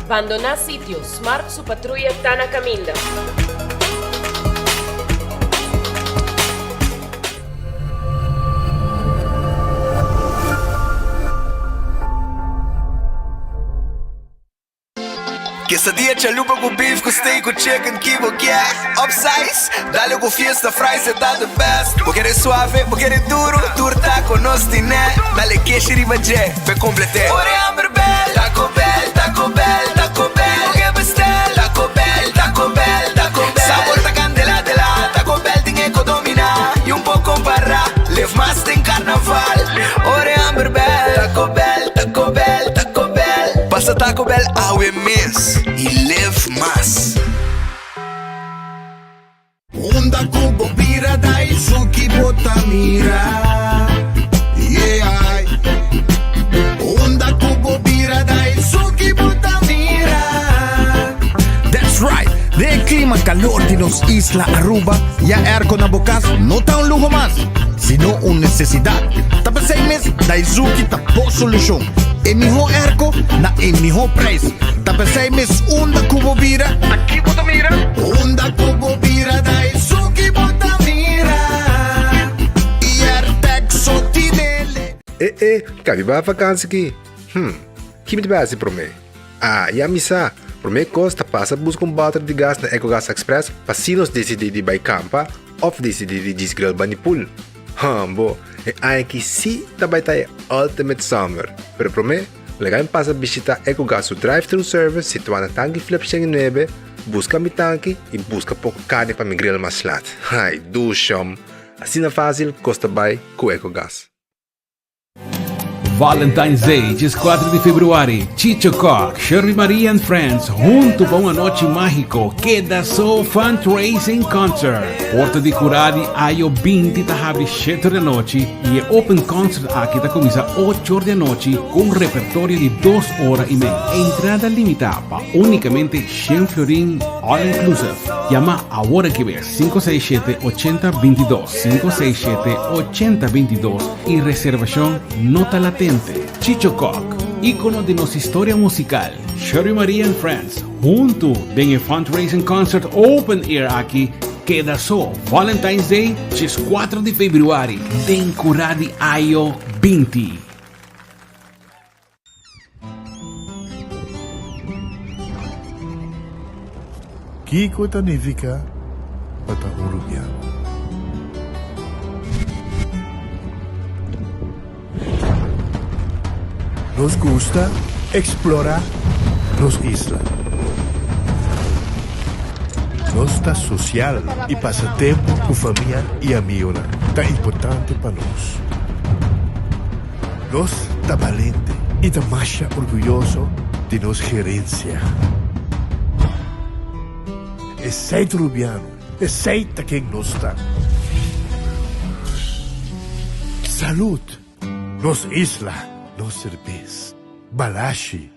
Bandoná sitio, Smart su patruya ta na kaminda. Quesadilla chalupa cu beef cu steak cu chicken ki bo kier Upsize, dale cu fiesta fries e ta the best Bo kere suave, bo kere duro, tur taco nos tine Dale keshi riba dje, p'e complete Ora e hamber bel, Taco Bell, Taco Bell, Taco Bell Bo ke bestel, Taco Bell, Taco Bell, Taco Bell Sabor ta candela de la, Taco Bell tin e co domina Y un por compara, live mas den carnaval Ora e hamber bel, Taco Bell, Taco Bell, Taco Bell Pasa Taco Bell awe mes y live mas. Unda ku bo bira da esun ki bo ta mira Yeah Unda ku bo bira da esun ki bo ta mira That's right! Den e klima kalor di nos isla Aruba, ya airco na bo kas no ta un luho mas, sino un nesesidat. Ta p'esei mes Daizuki ta bo solushon. E mihó airco na e mihó prijs. Ta p'esei mes unda ku bo bira, ta ki bo ta mira? Unda ku bo bira ta esun ki bo ta mira. Airtec so tinele. E e, ka mi bai vakansi ki? Hm, ki mi ta bai hasi promé? Ah, ya mi sa! Promé kos ta pasa buska un bòter di gas na Ecogas Express pa si nos disidí di bai kampa òf disidí di djis grill bani pool. Hambo, e aña aki sí ta bai ta e ultimate summer. Pero promé, laga mi pasa bishita Ecogas su drive-thru service situá na Tanki Flip 109, buska mi tanki i buska poko karni pa mi grill mas lat. Ai, dushom! Asina fásil kos ta bai ku Ecogas. Valentine's Day, 14 di februari, Chicho Kock, Shirley Maria and Friends hunto pa un anochi magico, Keda So Fundraising Concert. Porta di Curadi Ayo 20 ta habri 7 di anochi y e open concert aki ta cuminsa 8 di anochi cu un repertorio di 2 ora y mei. Entrada limita pa unicamente 100 florin all inclusive. Yama awor aki bes. 567 80 22, 567 80 22 y reservacion no ta latente. Chicho Kock, icono di nos historia musical, Sherry Maria and Friends, hunto den e fundraising concert open air aki, keda so Valentine's Day, 4 di februari, den Cura di Ayo 20. Kiko ta nifiká pa ta un rubiano? Nos gusta eksplorá nos isla. Nos ta sosial i pasa tempu ku famia i amigonan ta importante pa nos. Nos ta balente i ta masha orguyoso di nos gerensia. Esei ta Rubiano, esei ta ken nos ta. Salud! Nos isla, nos serbes. Balashi.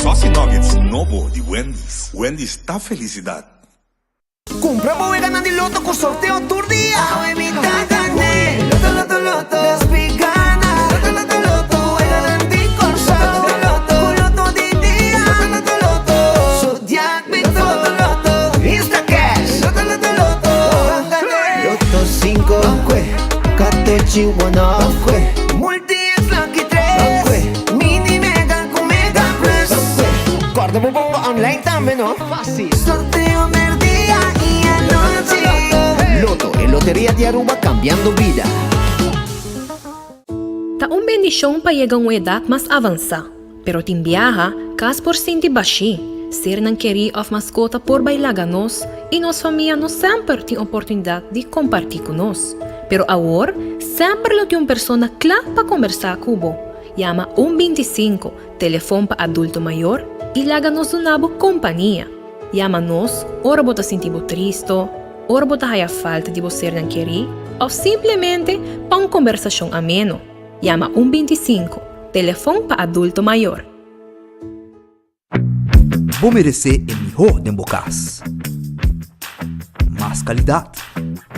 Saucy Nuggets nobo di Wendy's. Wendy's ta felicidad. Cumpra bo weganan di loto cu sorteo tur dia. Awe mi ta gane. Loto loto loto. Despi gana. Loto loto loto. Weganan di Corsou. Loto loto. Cu loto di dia. Loto loto loto. Zodiac mi to. Loto loto. Instacash. Loto loto loto. Loto cinco. Katochi one off. Multi X lucky tres. Mini mega cu mega plus. Corda bo bomba online tambe no. Sorteo merdia y anochi. Lotto, e loteria di Aruba cambiando bida. Ta un bendishon pa yega un edat mas avansá, pero tin biaha kas por sinti bashí. Sernan kerí òf maskota por bai laga nos i nos famia no semper tin oportunidat di kompartí ku nos. Pero awor, semper lo tin un persona kla pa kombersá ku bo. Yama un 25, telefon pa adulto mayor, i laga nos duna bo kompania. Yama nos ora bo ta sinti bo tristo, ora bo ta haya falta di bo sernan kerí òf simplemente pa un kombersashon ameno. Yama un 25, telefon pa adulto mayor. Bo meresé e mihó den bo kas. Mas kalidat,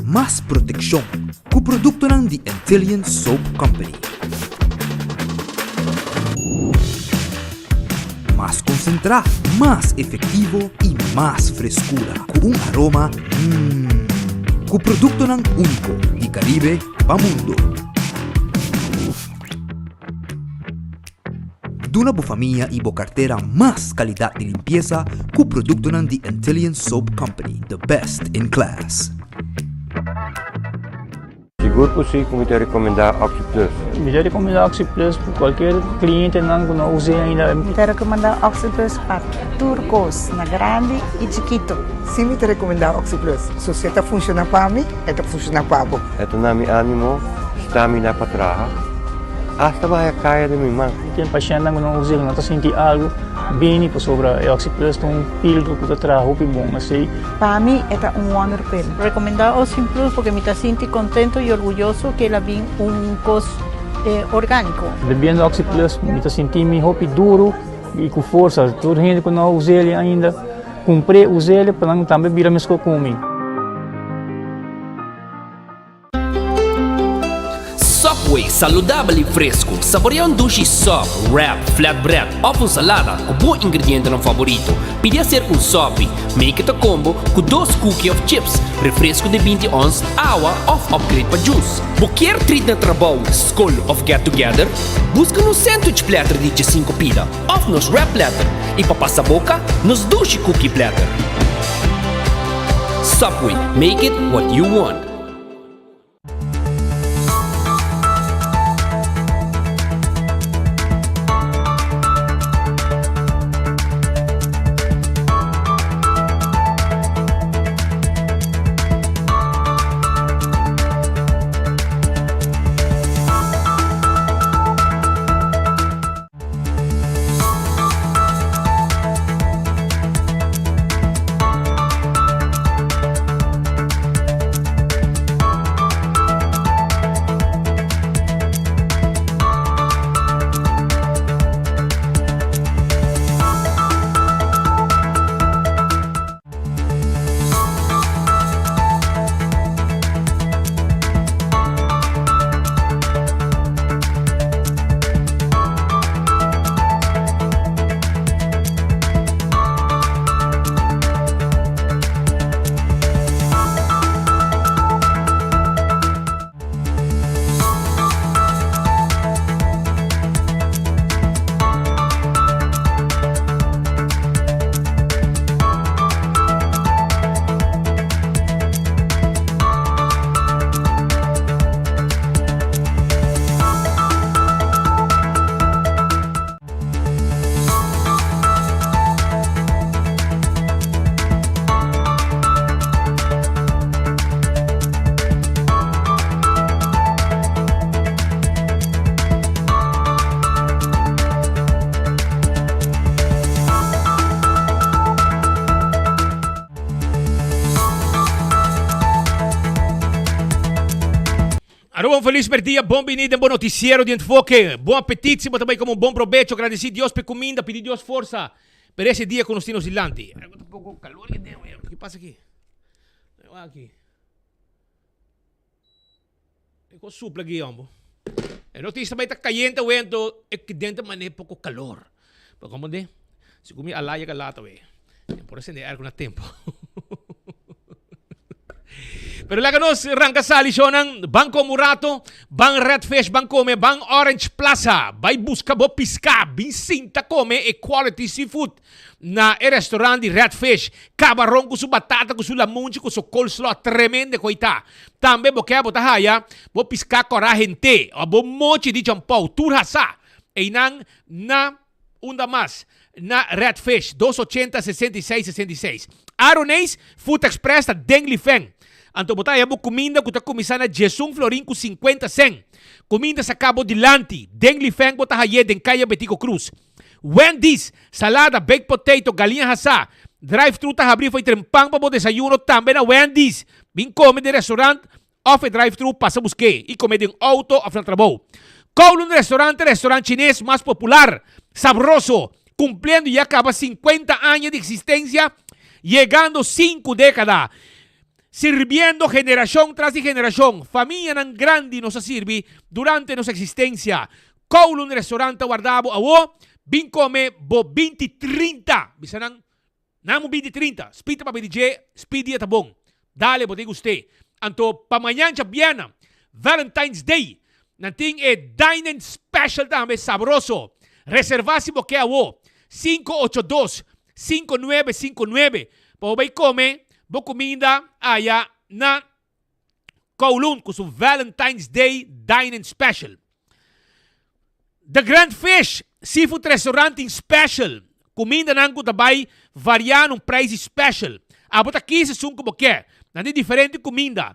mas protekshon ku produktonan di Antillian Soap Company. Mas konsentrá, mas efektivo i mas freskura ku un aroma mmm. Ku produktonan úniko di Karibe pa mundo. Duna bo famia y bo cartera mas calidad di limpieza cu productonan di Antillian Soap Company, the best in class. Sigur cu si cu mi ta recomenda OxyPlus. Mi ta recomenda OxyPlus pa cualkier clientenan cu no a us'e ainda. Mi ta recomenda OxyPlus pa tur cos, na grandi y chikito. Si mi ta recomenda OxyPlus. So si e ta funciona pa mi, e ta funciona pa bo. E ta na mi animo, stamina pa traha. Hasta baha e kaya den mi man. Tin pashentnan ku no usa ku no ta sinti algu bini pasobra e Oxyplus ta un pildo ku ta traha hopi bon esei. Pa mi e ta un wonder pill. Recomenda Oxyplus porque mi ta sinti contento y orguyoso ke el a bin un cos organico. Bebiendo Oxyplus mi ta sinti mi hopi duro y ku forsa. Tur hende ku no usa el ainda kumpr'e us'el pa nan tambe bira meskos ku mi. Subway, saludabel y fresco. Saborea un dushi sub, wrap, flatbread of un salada cu bo ingredientenan favorito. Pidi hacer un sopi. Make it a combo cu dos cookie of chips, refresco di binti ons, awa of upgrade pa juice. Bo kier treat na trabou, scol of get together? Busca nos sandwich platter di djesinco pida of nos wrap platter y pa pasa boca, nos dushi cookie platter. Subway, make it what you want. Aruba un feliz merdia, bon bini den bo noticiero di Enfoke. Bon apetit, si bo ta bay come un bon probecho, gradeci Dios p'e cuminda, pidi Dios forsa per ese dia cu nos tin nos dilanti. Algo ta poco calor aki den, ki pasa aki? Aki. E ko supla aki hombo. E noticia bay ta cayente awe anto e kidente mane poco calor. Pero como de, si cu mi ala yega laat awe. Por esende airco na tempo. Pero laga nos ranca sali shownan. Ban come un rato, ban Red Fish, ban come, ban Orange Plaza. Bay busca bo pisca, bin sinta come e quality seafood na e restaurant di Red Fish. Cabaron cu su batata, cu su lamunchi, cu su coleslaw, tremende cu ey ta. Tambe bo ke bo ta haya bo pisca cora hente, o bo mochi di champou, tur hasa. Eynan na unda mas? na Red Fish, 280 66 66. Aroneis Food Express ta den Lifeng. Anto bo ta haya bo kuminda ku ta kuminsá na diesun florin ku sinkuenta sen. Kuminda saká bo dilanti. Den Lifeng bo ta hay'é den Kaya Betico Cruz. Wendy's, salada, baked potato, galiña hasá. Drive thru ta habrí fo'i trempan pa bo desayuno tambe na Wendy's. Bin kome den restaurant òf e drive thru pasa busk'é i kome den outo òf na trabou. Kowloon Restaurant ta e restaurant chines mas popular, sabroso, kumpliendo ya kaba sinkuenta aña di eksistensia, yegando sinku dékada. Sirbiendo generashon tras di generashon, famianan grandi nos a sirbi durante nos eksistensia. Kowloon Restaurant ta warda bo awo, bin kome bo 20 30. Bisa nan, nan bo 20 30. Speed ta papia di dje, speed dia ta bon. Dale, bo ta gust'é. Anto pa mañan djabièrnè, Valentine's Day, nan tin e dine-in special tambe sabroso. Reserva si bo ke awo, 582 5959 pa bo bai kome bo kuminda aya na Kowloon ku su Valentine's Day Dining Special. The Grand Fish Seafood Restaurant tin special kumindanan ku ta bai varia na un prijs special. Abo ta kis esun ku bo ke. Nan tin diferente kuminda.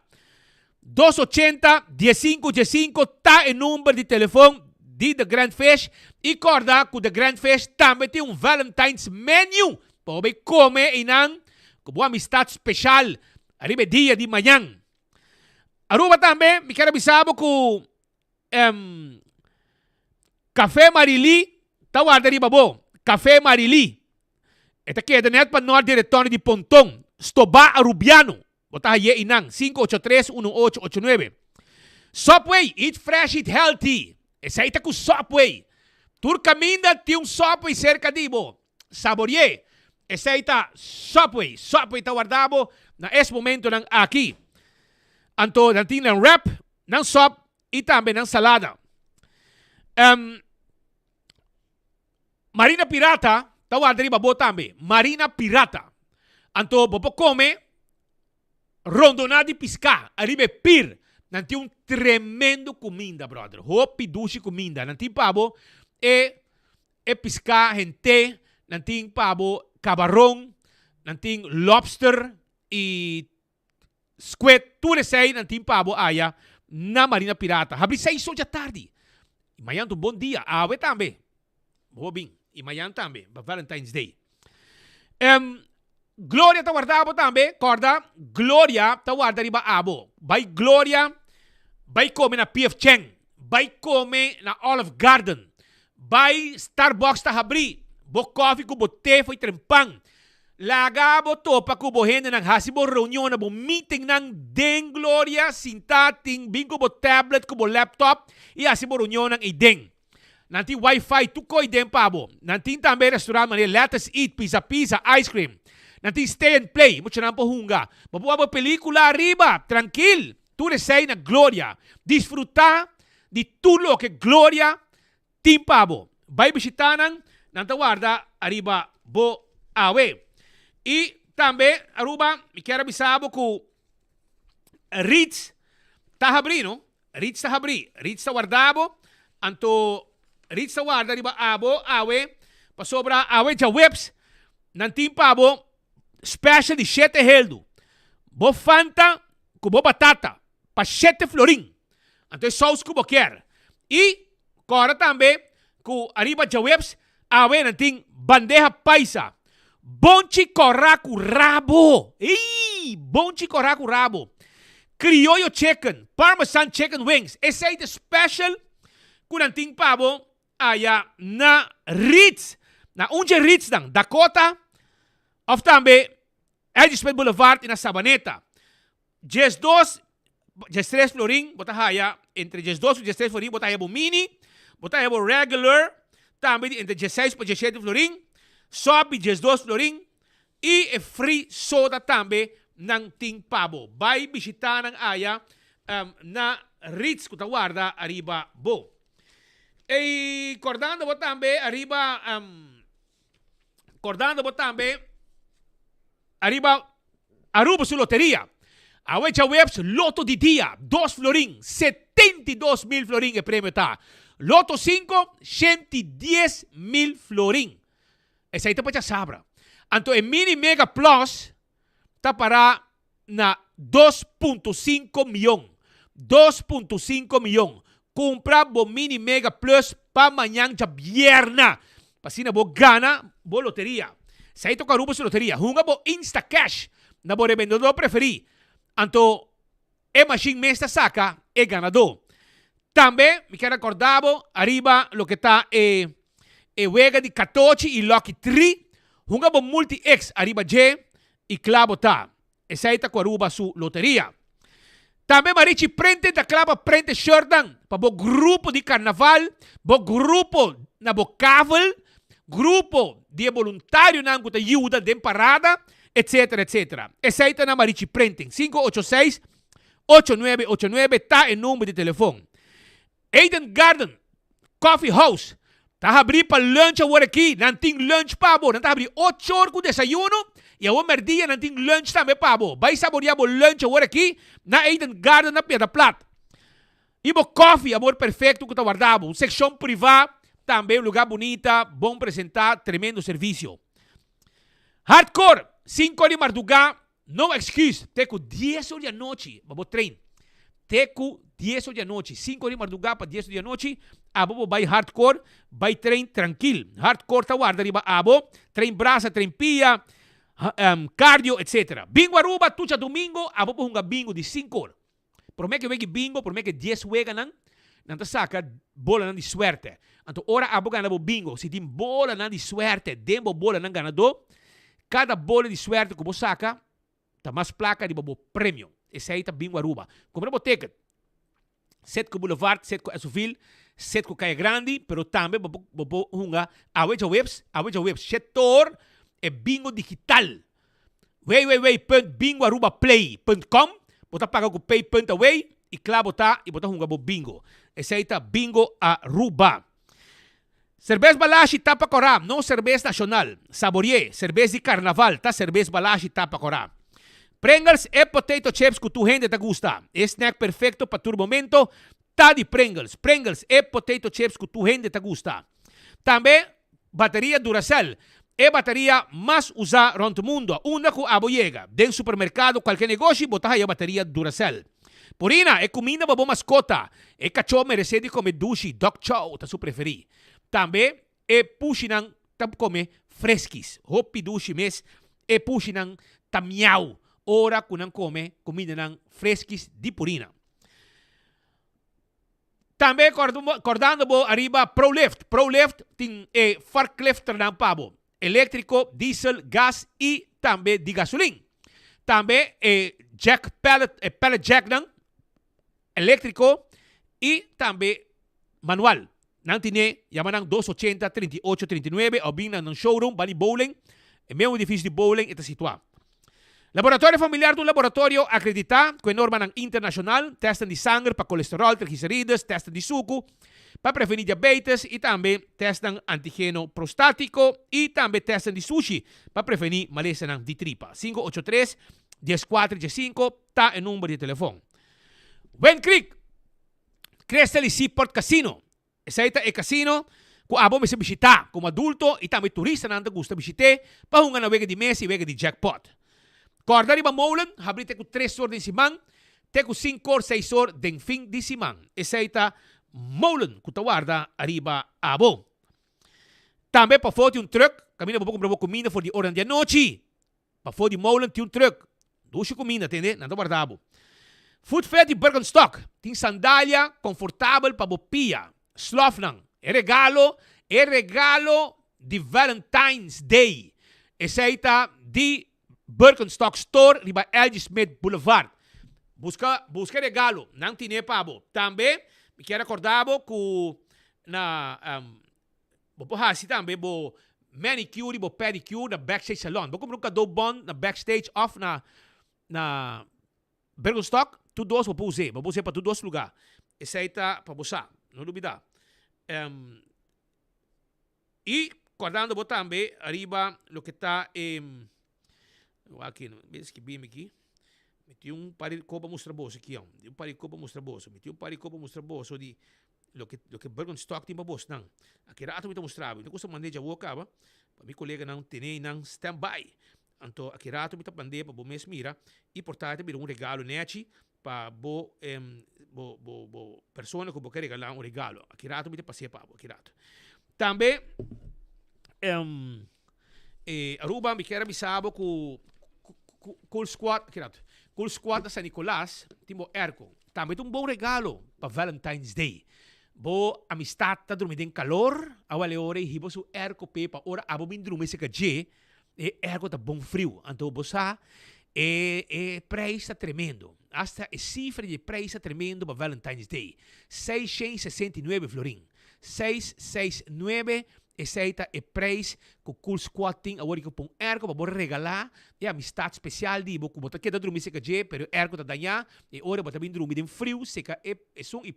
280 15 15 ta e number di telefon di The Grand Fish y corda cu The Grand Fish tambe tin un Valentine's menu pa bo bay come eynan cu bo amistad special ariba e dia di mañan. Aruba tambe mi kier a bisa bo cu Café Marily ta warda riba bo. Café Marily e ta keda net pa nort di retorno di Ponton, Stobá Arubiano. Bo ta haye einan, 583 1889. Subway, eat fresh, eat healthy. Esei ta ku Subway. Tur kaminda tin un Subway serka di bo. Saborié. Esei ta Subway. Subway ta warda bo na es momentonan aki. Anto nan tin nan wrap, nan sop i tambe nan salada. Um, Marina Pirata ta warda riba bo tambe. Marina Pirata. Anto bo por come rondoná di piská ariba e pir. Nan tin un tremendo kuminda, brother. Hopi dushi kuminda. Nan tin pa bo e e piská hent'é, nan tin pa bo kabaron, nan tin lobster i Squid, tur esei nan tin pa bo aya na Marina Pirata. Habri seis or dja tardi. Y mañan ta un bon dia. Awe tambe. Bo bin. Y mañan tambe, pa Valentine's Day. Em, Gloria ta warda abo tambe. Corda, Gloria ta warda riba abo. Bai Gloria, bai come na PF Chang. Bai come na Olive Garden. Bai Starbucks ta habri. Bo koffie cu bo te fo'i trempan. Laga bo topa ku bo hendenan, hasi bo reunionnan, bo meetingnan den Gloria, sinta tin bin ku bo tablet, ku bo laptop i hasi bo reunionnan eiden. Nan tin wifi tur koi den pa bo. Nan tin tambe restaurant manera Let Us Eat, Pizza Pizza, Ice Cream. Nan tin Stay and Play, muchanan por hunga. Bo por wak bo pelicula ariba, trankil. Tur esei na Gloria. Disfruta di tur loke Gloria Tin pa bo. Bai bishitá nan, nan ta warda ariba bo awe. I tambe, Aruba, mi kier a bisa bo ku Ritz ta habrí, no? Ritz ta habrí. Ritz ta warda bo, anto Ritz ta warda riba abo awe, pasobra awe djaweps nan tin pa bo special di shete heldu. Bo Fanta ku bo batata pa shete florin. Anto e sous ku bo kier. I kòrda tambe ku ariba djaweps awe nan tin bandeha paisa. Bonchi kòrá ku rabo. Eii! Bonchi kòrá ku rabo. Krioyo chicken, parmesan chicken wings. Esei ta special ku nan tin pa bo aya na Ritz. Na un dje Ritznan, Dakota òf tambe Edgemere Boulevard i na Sabaneta. 12, 13 florin bo ta haya, entre 12 ku 13 florin bo ta haya bo mini, bo ta haya bo regular, tambe di entre 16 pa 17 florin, sop di 12 florin i e free soda tambe nan tin pa bo. Bai bishita nan aya na Ritz ku ta warda ariba bo. I kordando bo tambe ariba, kordando bo tambe ariba Aruba su loteria. Awe djaweps loto di dia, dos florin, 72 mil florin e premio ta. Loto 5, 110 mil florin. Esei ta pa djasabra. Anto e Mini Mega Plus ta pará na 2.5 mion. 2.5 mion. Kumpra bo Mini Mega Plus pa mañan djabièrna. Pa asina bo gana bo loteria. Esei ta ku Aruba su loteria. Hunga bo Instacash na bo rebendedor preferí. Anto e mashin mes ta saka e ganadó. Tambe mi kier rekordá bo ariba loke ta e e wega di katochi i Lucky Tri. Hunga bo Multi X ariba dje i kla bo ta. Esei ta ku Aruba su loteria. Tambe Marichi Prenten ta kla pa prente shirtnan pa bo grupo di karnaval, bo grupo na bo kavel, grupo di e boluntarionan ku ta yuda den parada, etcetera, etcetera. Esei ta na Marichi Printing. 586 8989 ta e number di telefon. Eden Garden Coffee House ta habrí pa lunch awor aki. Nan tin lunch pa bo. Nan ta habrí ocho or ku desayuno i awor merdia nan tin lunch tambe pa bo. Bai saboreá bo lunch awor aki na Eden Garden na Piedra Plat. I bo koffie, amor perfecto ku ta warda bo. Un sekshon privá tambe, un lugá bunita, bon presentá, tremendo servisio. Hardcore, sinku or di mardugá, no excuse, te ku dies or di anochi pa bo train. Te ku dies or di anochi, sinku or di mardugá pa dies or di anochi, abo bo bai hardcore, bai train trankil. Hardcore ta warda riba abo, train brasa, train pia, cardio, etc. Bingo Aruba, tur djadumingo abo por hunga bingo di sinku or. Promé ke wega bingo, promé ke dies weganan, nan ta saka bolanan di suerte. Anto ora abo gana bo bingo, si tin bolanan di suerte den bo bolanan ganadó, kada bola di suerte ku bo saka ta mas plaka riba bo premio. Esei ta Bingo Aruba. Kumpra bo ticket. Setco Boulevard, Setco Esovil, Setco Kaya Grandi, pero tambe bo bo por hunga awe djaweps, awe djaweps, shetor e bingo digital. www.bingoarubaplay.com Bo ta paga ku pay punt away i kla bo ta i bo ta hunga bo bingo. Esei ta Bingo Aruba. Serbes Balashi Tapa Kòrá, nos serbes nashonal. Saborié, serbes di karnaval ta Serbes Balashi Tapa Kòrá. Pringles e potato chips ku tur hende ta gusta. E snack perfekto pa tur momento ta di Pringles. Pringles e potato chips ku tur hende ta gusta. Tambe bateria Duracell, e bateria mas usá rònt mundu. Unda ku abo yega, den supermerkado, kualke negoshi, bo ta haya bateria Duracell. Purina, e kuminda pa bo maskota. E kachó meresé di kome dushi, dog chow ta su preferí. Tambe e pushinan ta kome freskis, hopi dushi mes. E pushinan ta miau ora ku nan kome kumindanan freskis di Purina. Tambe kordando bo ariba ProLift. ProLift tin e forklifternan pa bo, eléktriko, diesel, gas i tambe di gasolin. Tambe e jack pallet, e pallet jacknan eléktriko i tambe manual. Nan tine, yama nan 280 38 39 òf bin na nan showroom bani Bowling, e meun edifisio di Bowling e ta situá. Laboratorio Familiar ta un laboratorio akreditá ku e normanan internashonal, tèstnan di sanger pa kolesteròl, trigliserides, tèstnan di suku pa prevení diabetes i tambe tèstnan antigeno prostátiko i tambe tèstnan di sushi pa prevení malesanan di tripa. 583 14 15 ta e number di telefòn. Wind Creek, Crystal i Seaport Casino. Esei ta e kasino ku abo mester bishitá komo adulto i tambe turistanan ta gusta bishit'é pa hunga na wega di mesa i wega di jackpot. Kòrda riba Molen habrí te ku tres or den siman te ku sinkor seis or den fin di siman. Esei ta Molen ku ta warda ariba abo. Tambe pafó tin un trùk kaminda bo por kumpra bo kuminda for di oranan di anochi. Pafó di molen tin un truck. Dushi kuminda, tende, nan ta warda bo. Food Fair di Birkenstock tin sandalia konfortabel pa bo pia. Slòfnan, e regalo, e regalo di Valentine's Day. Esei ta di Birkenstock Store riba LG Smith Boulevard. Buska, buska e regalo, nan tine pa bo. Tambe mi kier rekorda bo ku na Bo por hasi tambe bo manicure y bo pedicure na Backstage Salon. Bo cumpra un cadeau bon na Backstage of na na Birkenstock, tur dos bo por us'é. Bo por us'é pa tur dos lugar. Esey ta pa bo sa. No lubida. Y cordando bo tambe ariba loke ta e Wak aki, mi skibí mi aki. Mi tin un par di kopa mustra boso aki, mi tin un par di kopa mustra boso. Mi tin un par di kopa mustra boso di Loke loke Birkenstock tin pa bosnan. Aki rato mi ta mustra bo. Mi ta gusta manda e djawo kaba. Pa mi koleganan tene nan stand by. Anto aki rato mi ta mand'é pa bo mes mira i por ta e ta bira un regalo nechi pa bo bo bo bo persona ku bo ke regalá un regalo. Aki rato mi ta pas'é pa bo aki rato. Tambe e Aruba mi kier a bisa bo ku Cool Squad aki rato Cool Squad na San Nicolas tin bo airco. Tambe ta un bon regalo pa Valentine's Day. Bo amistad ta drumi den calor, awel e ora e hiba su airco p'e pa ora abo bin drumi cerca dje, e airco ta bon friu. Anto bo sa e e prijs ta tremendo. Hasta e cifra di e prijs ta tremendo pa Valentine's Day, 669 florin. Seis seis nuebe, esei ta e prijs cu Cool Squad tin awor di cu pon airco pa bo regala e amistad special di bo cu bo ta keda drumi cerca dje pero e airco ta daña e ora bo ta bin drumi den friu seca e esun y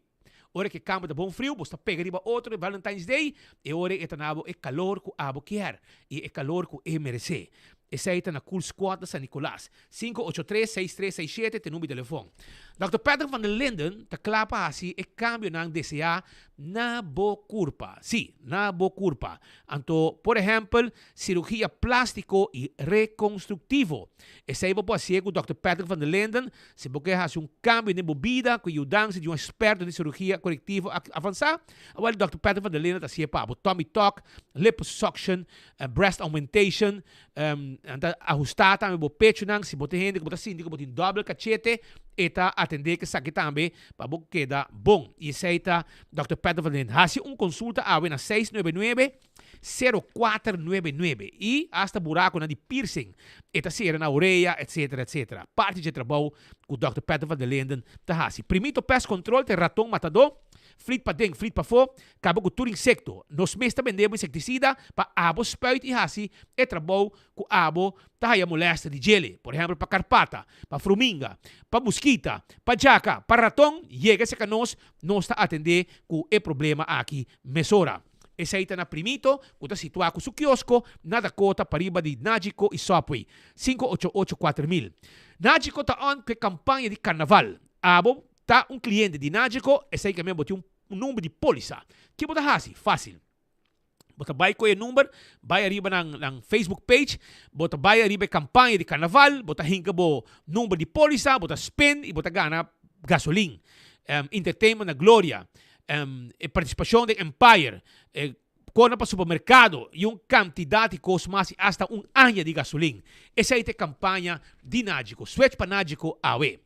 Ora ku e kamber ta bon friu, bo sta pega riba otro e Valentine's Day, e ora e ta na bo e kalor ku abo kier i e kalor ku e meresé. Esei ta na Cool Squad na San Nicolas. 583 6367 ta e number di telefon. Dòkter Patrick van der Linden ta kla pa hasi e kambionan deseá na bo kurpa. Sí, na bo kurpa. Anto, por ehèmpel, sirugia plástiko i rekonstruktivo. Esei bo por hasié ku Dòkter Patrick van der Linden Si bo ke hasi un kambio den bo bida ku e yudansa di un eksperto den sirugia korektivo avansá, awel Dòkter Patrick van der Linden ta hasié pa bo. Tummy tuck, liposuction, breast augmentation, nan ta ahustá tambe bo pechunan. Si bo ta hende ku bo ta sinti ku bo tin dòbel kachete, e ta atendé ku esaki tambe pa bo keda bon. I esei ta Dòkter Patrick van der Linden. Hasi un konsulta awe na 699. 0499 y hasta buraconan di piercing e ta cera na orea etc etc. Parti dje trabou cu Dòkter Patrick van der Linden ta haci. Primito Pest Control ta e raton matadó, flit paden, flit pafó, caba cu tur insecto. Nos mes ta bende bo insecticida pa abo spuit y haci e trabou cu abo ta haya molester di djele. Por ehempel pa carpata, pa fruminga, pa muskita, pa djaca, pa raton, yega cerca nos, nos ta atende cu e problema aki mesora. Esei ta na Primito, ku ta situá ku su kiosko na Dakota pariba di Nagico i Subway, 588 4000. Nagico ta on ku e kampaña di karnaval. Abo ta un kliente di Nagico, esei ke men bo tin un number di pólisa. Ke bo ta hasi? Fásil. Bo ta bai ku e number, bai ariba nan nan Facebook page, bo ta bai ariba e kampaña di karnaval, bo ta hinka bo number di pólisa, bo ta spend i bo ta gana gasolin. Entertainment na Gloria. E partisipashon den Empire, e kona pa supermerkado i un kantidat di kos mas i asta un aña di gasolin. Esei ta e kampaña di Nagico. Switch pa Nagico awe.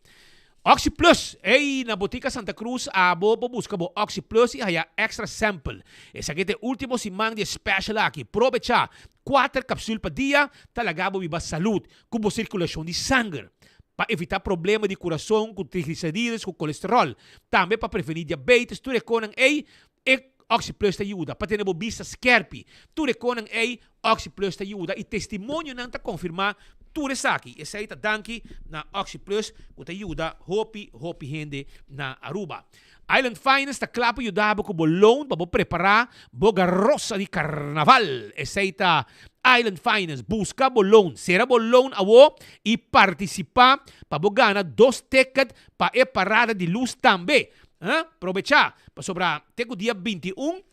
Oxi Plus! Ey, na Botica Santa Cruz abo por buska bo Oxi Plus i haya extra sample. Esaki ta e ultimo siman di e special aki. Probecha! Kuater kapsul pa dia ta laga bo biba salud ku bo sirkulashon di sanger. Pa evitá problema di kurason ku triglicerides ku kolesteròl. Tambe pa prevení diabetes, tur e konan ei e Oxi Plus ta yuda. Pa tene bo bista skèrpi, tur e konan ei Oxi Plus ta yuda i testimonionan ta konfirmá tur esaki. Esei ta danki na Oxi Plus ku ta yuda hopi hopi hende na Aruba. Island Finance ta kla pa yuda bo ku bo loan pa bo prepará bo garosa di karnaval. Esei ta Island Finance. Buska bo loan, sera bo loan awo i partisipá pa bo gana dos ticket pa e parada di lus tambe. Probechá, pasobra te ku dia 21,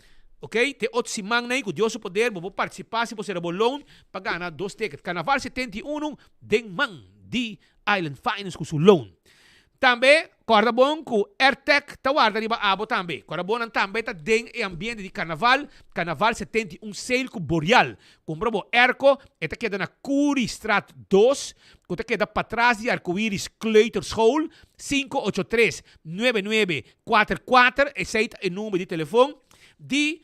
ok, te otro siman nei ku Dios su poder bo por partisipá si bo sera bo loan pa gana dos ticket. Karnaval 71 den man di Island Finance ku su loan. Tambe, kòrda bon ku Airtec ta warda riba abo tambe. Kòrda bon nan tambe ta den e ambiente di karnaval, Karnaval 71 Sale ku Boreal. Kumpra bo airco, e ta keda na Curiestraat dos, ku ta keda patras di Arcoiris Kleuterschool, 583 9944, esei ta e number di telefon di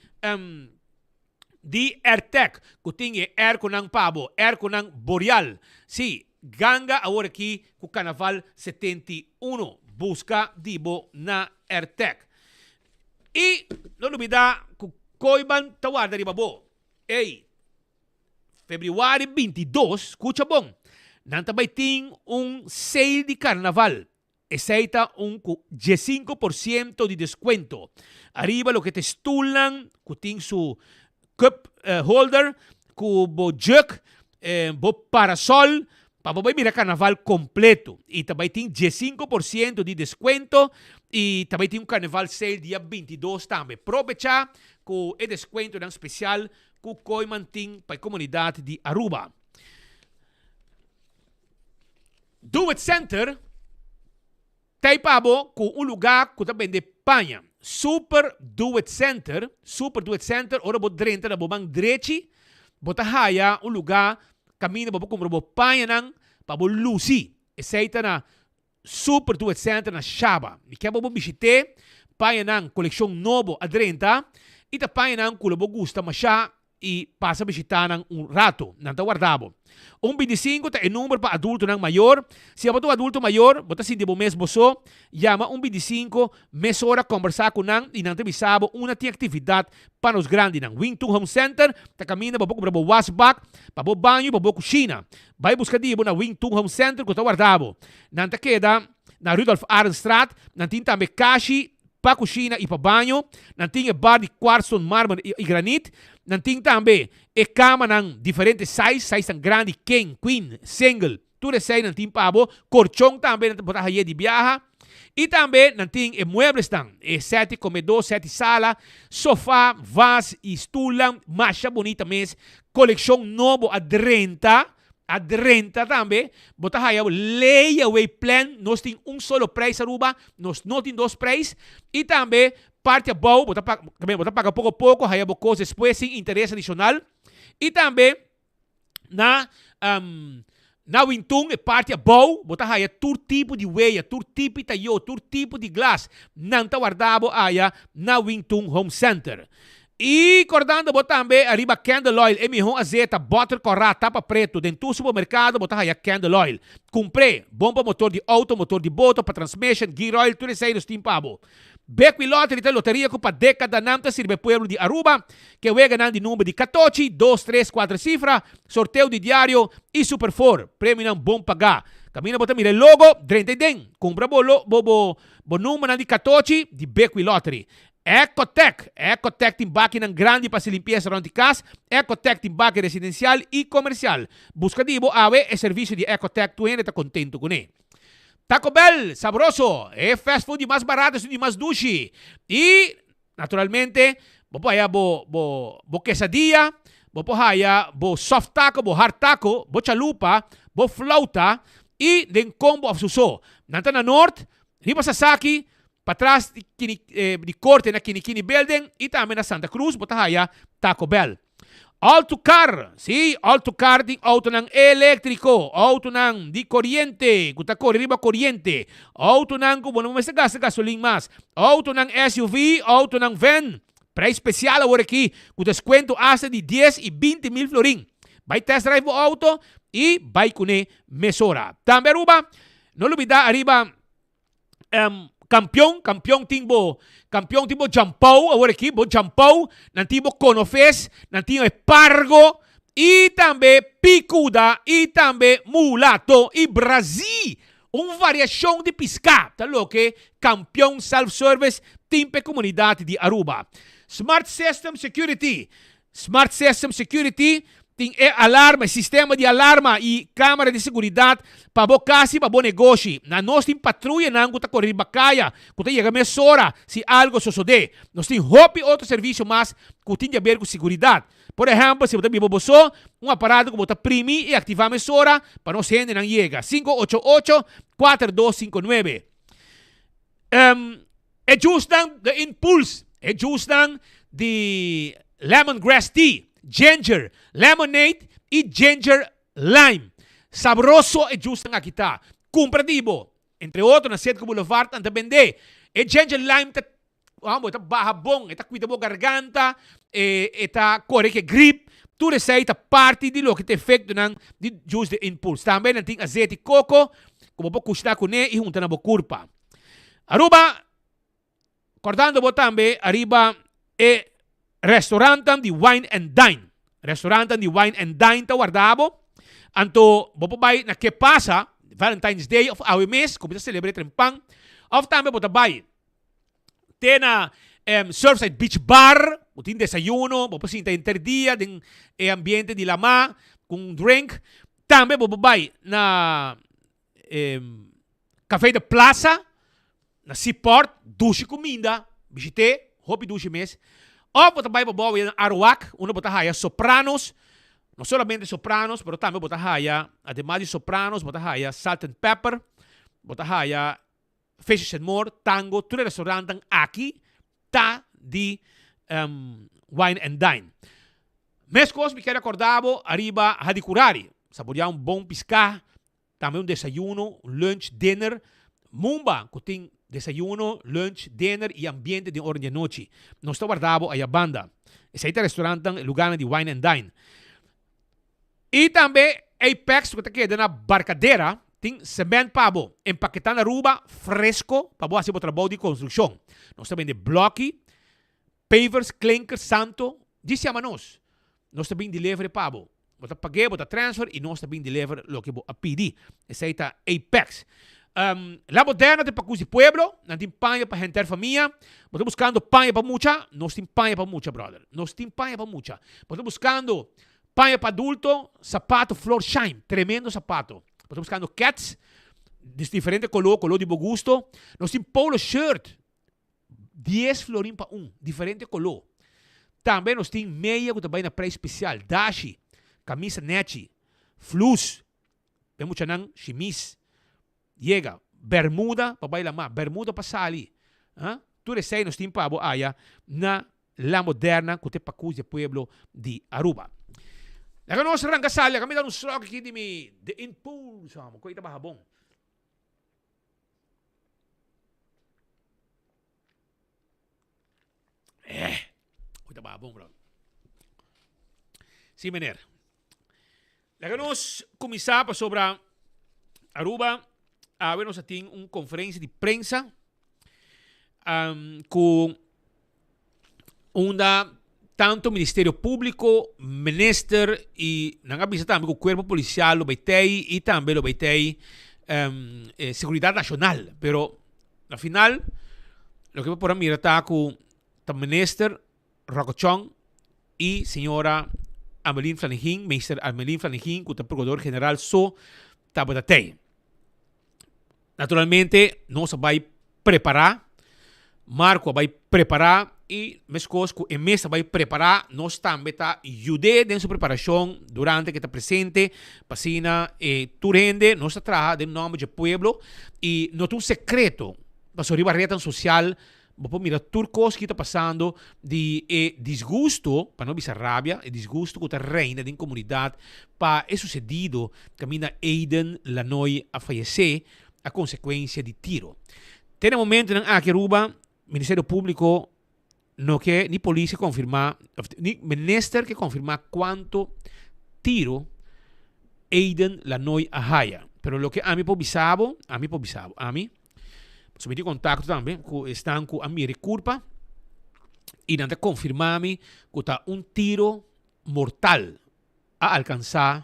di Airtec ku tin e airconan pa bo, airconan Boreal. Sí, ganga awor aki ku Carnaval 71. Buska di bo na Airtec. I no lubida ku Kooiban ta warda riba bo. Ey, Februari 22, skucha bon, nan ta bai tin un sale di Carnaval. Esei ta un ku 15% di deskuento ariba loke ta e stulnan ku tin su cup holder, ku bo jug, bo parasol, pa bo bai mira karnaval kompleto. I ta bai tin 15% di deskuento i ta bai tin un karnaval sale dia 22 tambe. Probecha ku e deskuentonan spesial. ku Kooyman tin pa e komunidat di Aruba. Do It Center ta ei pa bo ku un lugá ku ta bende paña. Super Do It Center, Super Do It Center, ora bo drenta na bo man drechi, bo ta haya un lugá kaminda bo por kumpra bo pañanan pa bo lusi. Esei ta na Super Do It Center na Shaba. Mi ke bo bo bishit'é, pañanan kolekshon nobo a drenta i ta pañanan ku lo bo gusta mashá i pasa bishitá nan un rato. Nan ta warda bo. Un bintisinku ta e number pa adultonan mayor. Si abo ta un adulto mayor, bo ta sinti bo mes bo so, yama un bintisinku mesora kombersá ku nan i nan ta bisa bo unda tin aktividat pa nos grandinan. Wing Tun Home Center ta kaminda bo por kumpra bo wasbak pa bo baño i pa bo kushina. Bai buska di bo na Wing Tun Home Center ku ta warda bo. Nan ta keda na Rudolf Arendstraat. Nan tin tambe kashi pa kushina i pa baño. Nan tin e bar di kwartson, marmer i granit. Nan tin tambe e kamanan diferente size, sizenan grandi, king, queen, single. Tur esei nan tin pa bo. Korchon tambe nan bo ta haye di biaha. I tambe nan tin e mueblesnan, e sèt di komedó, sèt di sala, sofá, vas i stulnan masha bunita mes. Kolekshon nobo a drenta, a drenta tambe. Bo ta haya layaway plan, nos tin un solo prijs Aruba, nos no tin dos prijs. I tambe parti abou bo ta paga, bo ta paga poko poko, haya bo kos despues sin interes adishonal. I tambe na na Wintun e parti abou bo ta haya tur tipo di weya, tur tipo di tayo, tur tipo di glas. Nan ta warda bo aya na Wintun Home Center. I kordando bo tambe ariba Candle Oil, e mihó azeta, bòter kòrá, tapa pretu. Den tur supermerkado bo ta haya Candle Oil. Kumpr'é, bon pa motor di outo, motor di boto, pa transmission, gear oil, tur esei nos tin pa bo. Bequi Lottery ta loteria cu pa decadanan ta sirbi e pueblo di Aruba. Ke weganan di number di catochi, dos, tres, cuater cifra, sorteo di diario y Super Four. Premionan bon paga. Caminda bo ta mira e logo, drenta y den. Cumpra bo lo bo bo bo numbernan di catochi di Bequi Lottery. Ecotec. Ecotec tin bakinan grandi pa haci limpieza rond di cas. Ecotec tin baki residencial y comercial. Busca di bo awe e servicio di Ecotec tur hende ta contento cune. Taco Bell, sabroso, e fast food di mas barato esun di mas dushi. Y, naturalmente, bo por haya bo, bo, bo quesadilla, bo por haya bo soft taco, bo hard taco, bo chalupa, bo flauta y den combo of su so. Nan ta na Noord, riba Sasaki, patras di Kini, di Corte na Kinikini Building y tambe na Santa Cruz bo ta haya Taco Bell. Autocar, sí, autocar tin autonan eléktriko, autonan di koriente, ku ta kore riba koriente, autonan ku bo no mester gasta gasolin mas, autonan SUV, autonan van. Prijs spesial awor aki ku deskuento asta di dies i 20 mil florin. Bai test drive bo auto i bai kuné mesora. Tambe Aruba, no lubidá ariba Um, kampion, kampion tin bo, kampion tin bo jampou awor aki, bo jampou, nan tin bo konofes, nan tin e pargo, i tambe pikuda, i tambe mulato, i brazi. Un variashon di piská ta loke Kampion Self Service tin pa e komunidat di Aruba. Smart System Security Smart System Security tin e alarma, e sistema di alarma i kamera di seguridat pa bo kas i pa bo negoshi. Na nos tin patruyanan ku ta kore riba kaya ku ta yega mesora si algo sosodé. Nos tin hopi otro servisio mas ku tin di aber ku seguridat. Por ehèmpel, si bo ta biba bo so, un aparato ku bo ta primi i aktivá mesora pa nos hendenan yega. 588 4259. E jusnan de Impulse, e jusnan di lemongrass tea, ginger, lemonade y ginger lime. Sabroso e jusnan aki ta. Cumpra di bo. Entre otro na Citgo Boulevard nan ta bende. E ginger lime ta, amo, e ta baha bon, e ta cuida bo garganta, e, e ta core ke grip. Tur esey ta parti di loke ta efectonan di juice de Impulse. Tambe nan tin azeti coco cu bo por cushna cune y hunta na bo curpa. Aruba, kordando bo tambe ariba e restaurantan di Wine and Dine. Restaurantan di Wine and Dine ta warda bo. Anto bo por bai na Ke Pasa, Valentine's Day of awe mes, ku bo ta selebr'é trempan. Of tambe bo ta bai te na Surfside Beach Bar, bo tin desayuno, bo por sinta henter dia den e ambiente di lamá ku un drink. Tambe bo por bai na Café de Plaza na Seaport, dushi cuminda, bishit'é, hopi dushi mes. Òf bo ta bai pa bou na Aruac, unda bo ta haya Sopranos, no solamente Sopranos, pero tambe bo ta haya, ademas di Sopranos, bo ta haya Salt and Pepper, bo ta haya Fishes and More, Tango, tur e restaurantnan aki ta di Wine and Dine. Meskos mi kier akorda bo ariba Hadicurari, saborea un bon piská, Tambe un desayuno, un lunch, dinner. Mumba cu tin desayuno, lunch, dinner y ambiente den ora di anochi. Nos ta warda bo aya banda. Esey ta restaurantnan, e lugarnan di wine and dine. Y tambe Apex cu ta keda na Barcadera tin cement pa bo, empaketa na Aruba, fresco pa bo haci bo trabou di construccion. Nos ta bende bloki, pavers, klinkers, santo. Djis yama nos. Nos ta bin delivery pa bo. Bo ta pag'é, bo ta transfer i nos ta bin deliver loke bo a pidi. Esei ta Apex. La Moderna ta e pakus di pueblo. Nan tin paña pa henter famia. Bo ta buskando paña pa mucha? Nos tin paña pa mucha, brother. Nos tin paña pa mucha. Bo ta buskando paña pa adulto? Sapato Florsheim, tremendo sapato. Bo ta buskando kets di diferente koló, koló di bo gusto? Nos tin polo shirt. Dies florin pa un, diferente koló. Tambe nos tin meya ku ta bai na preis spesial, dashi, kamisa nechi, flus, pa e muchanan shimis, yega, bermuda pa bai lamá, bermuda pa sali, ah, tur esei nos tin pa bo aya na La Moderna ku ta e pakus di e pueblo di Aruba. Laga nos ranka sali, laga mi da un slòk aki di mi The Impulse, amo, ku ei ta baha bon. Eh, hoy ta bon, bro. Sí, meneer. Laga nos kuminsá pasobra Aruba awe nos a tin un konferensia di prensa um, ku unda tanto Ministerio Públiko, minister i nan a bisa tambe ku kuerpo polisial lo bai tei i tambe lo bai tei um, eh, Seguridat Nashonal. Pero na final loke bo por a mira ta ku ta minister Rocco Chong i señora Amelin Flanegin, meester Amelin Flanegin ku ta prokurador general so tabata tei. Naturalmente nos a bai prepará, Marco a bai prepará i meskos ku e mes a bai prepará, nos tambe ta yud'é den su preparashon durante ku e ta presente pa asina e tur hende nos ta traha den nòmber dje pueblo i no ta un sekreto pasobra riba retnan sosial Bo por mira tur kos ki ta pasando di e disgusto, pa no bisa rabia, e disgusto ku ta reina den komunidat pa e susedido kaminda Aiden Lanoy a fayesé a konsekuensia di tiro. Te na momentonan aki Aruba, Ministerio Públiko no ke ni polis ke konfirmá òf ni minister ke konfirmá kuantu tiro Aiden Lanoy a haya. Pero loke ami por bisa bo, ami por bisa bo, ami. Pasobra mi tin kontakto tambe ku esnan ku a mira e kurpa i nan ta konfirmá mi ku ta un tiro mortal a alkansá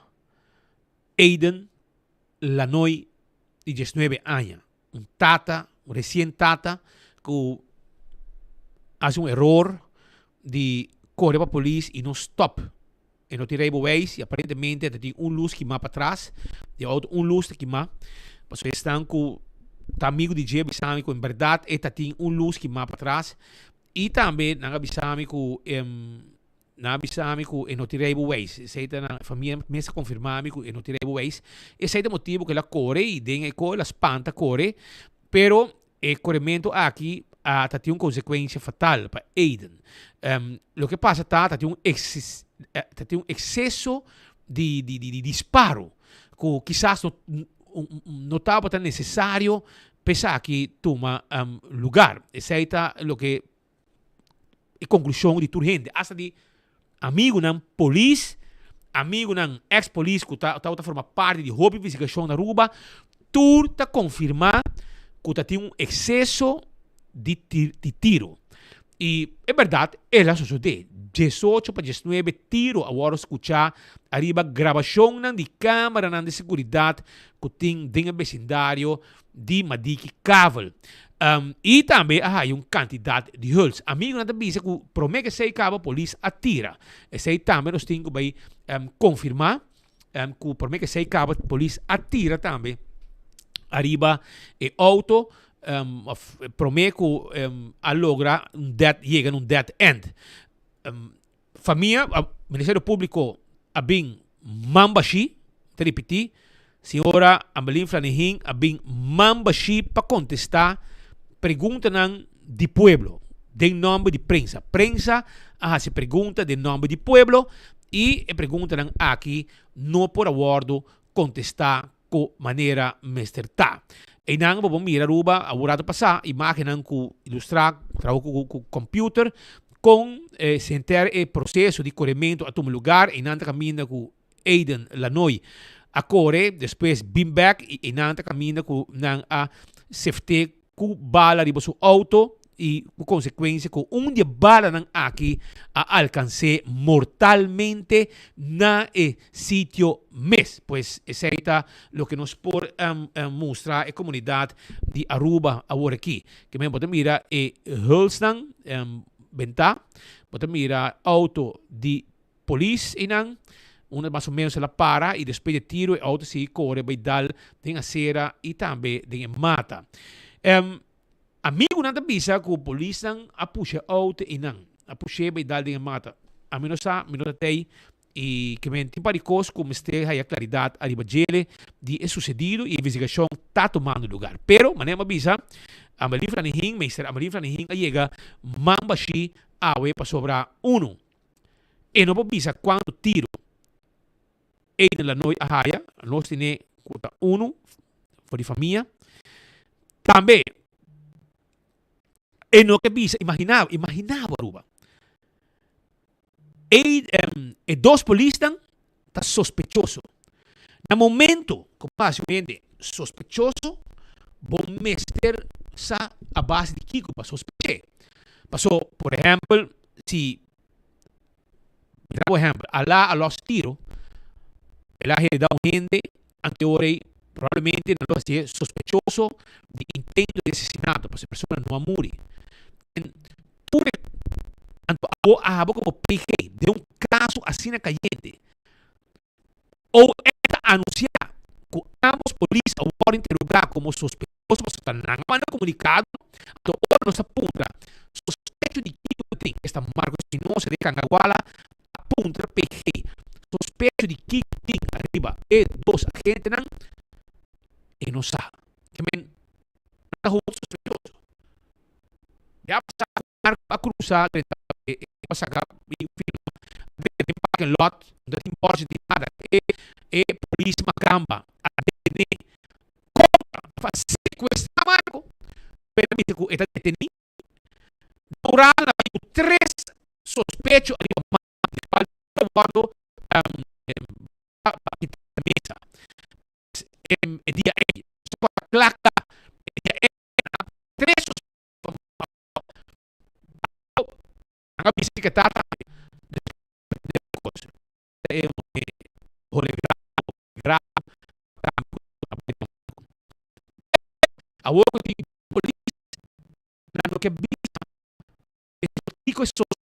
Aiden Lanoy di diesnuebe aña, un tata, un resien tata ku hasi un eror di kore pa polis i no stòp. E no tin rijbewijs y aparentemente ta tin un luz kima patras di e auto, un luz ta kima. Pasobra esnan cu ta amigo di dje a bisa mi cu en berdad e ta tin un luz kima patras y tambe nan a bisa mi cu nan a bisa mi cu e no tin rijbewijs. Esey ta nan famia mes a confirma mi cu e no tin rijbewijs. Esey ta motibo cu el a core y den e core el a spanta core pero E korementu aki a ta tin un konsekuensia fatal pa Aiden. Loke pasa ta ta tin un ta tin un ekseso di di di disparo ku kisas no no tabata nesesario pa esaki tuma lugar. Esei ta loke e konklushon di tur hende, asta di amigunan polis, amigunan eks polis ku ta tabata forma parti di hopi investigashon na Aruba, tur ta konfirmá ku ta tin un ekseso di di tiro. I e bèrdat el a sosodé. Diesocho pa diesnuebe tiro a wòrdu skuchá ariba grabashonnan di kámaranan di seguridat ku tin den e besindario di Madiki Kavel. I tambe a haya un kantidat di huls. Amigunan ta bisa ku promé ku esei kaba polis a tira. Esei tambe nos tin ku bai konfirmá ku promé ku esei kaba polis a tira tambe ariba e outo òf promé ku a logra un dead yega na un dead end. Famia, Ministerio Publico a bin man bashí, ta ripití, señora Ambelin Flanegin a bin man bashí pa kontestá preguntanan di pueblo den nòmber di prensa. Prensa a hasi pregunta den nòmber di pueblo i e preguntanan aki no por a wòrdu kontestá ku manera mester ta. Einan bo por mira Aruba awor rato pasá imágennan ku ilustrá trabou ku ku computer kon henter e proseso di korementu a tuma lugar. Einan ta kaminda ku Aiden Lanoy a kore despues bin bèk i einan ta kaminda ku nan a seft'é ku bala riba su auto i ku konsekuensia ku un di e balanan aki a alkans'é mortalmente na e sitio mes. Pues esei ta loke nos por mustra e komunidat di Aruba awor aki. Ke men bo ta mira e hulsnan bentá, bo ta mira auto di Polis einan, unda mas o menos el a para y despues di e tiro e auto sigui core bay dal den acera y tambe den e mata. Amigunan ta bisa cu polisnan a pusha e auto einan, a push'e bay dal den e mata. Ami no sa, mi no ta tey y ke men tin par di cos cu mester haya claridad ariba djele di e sucedido y e investigacion ta tumando lugar. Pero, manera mi a bisa, Amelie Flanihin, meester Amelie Flanihin a yega man bashi awe pasobra uno. E no por bisa cuanto tiro Aiden Lanoy a haya, nos tene cu ta uno for di famia. Tambe e no ke bisa, imagina, imagina bo Aruba. E, e dos polisnan ta sospechoso. Na momento cu bo haci un hende sospechoso, bo mester sa a base di kico bo a sospeche. Paso, por ehempel, si, mira bo ehempel, Alá a los tiro, el a herida un hende, ante ora ei probablemente nan lo hacié sospechoso di intento di asesinato, pasobra e persona no a muri. En tur e, anto abo abo como PG den un caso asina cayente, OM ta anuncia cu ambos polis a worde interroga como sospechoso pasobra ta nan a manda comunicado, anto ora nos a puntra sospecho di kico tin, esta Marco Espinosa de Cangaguala a puntra PG sospecho di kico tin ariba e dos agentenan, e no sa. Ke men nan ta hopi sospechoso. Ya pasa cu Marco a cruza drenta e a saca y firma den parking lot no tin borchi tin nada e e polis macamba a detene contra of a secuestra Marco pero a bisa cu e ta deteni na un rato nan a bay cu tres sospecho ariba Marco di cual a wordo kita di mesa e dia ey klaka e dia ey tres Nan a bisa ke tata Awor ku tin polis nan no ke bisa kiko e.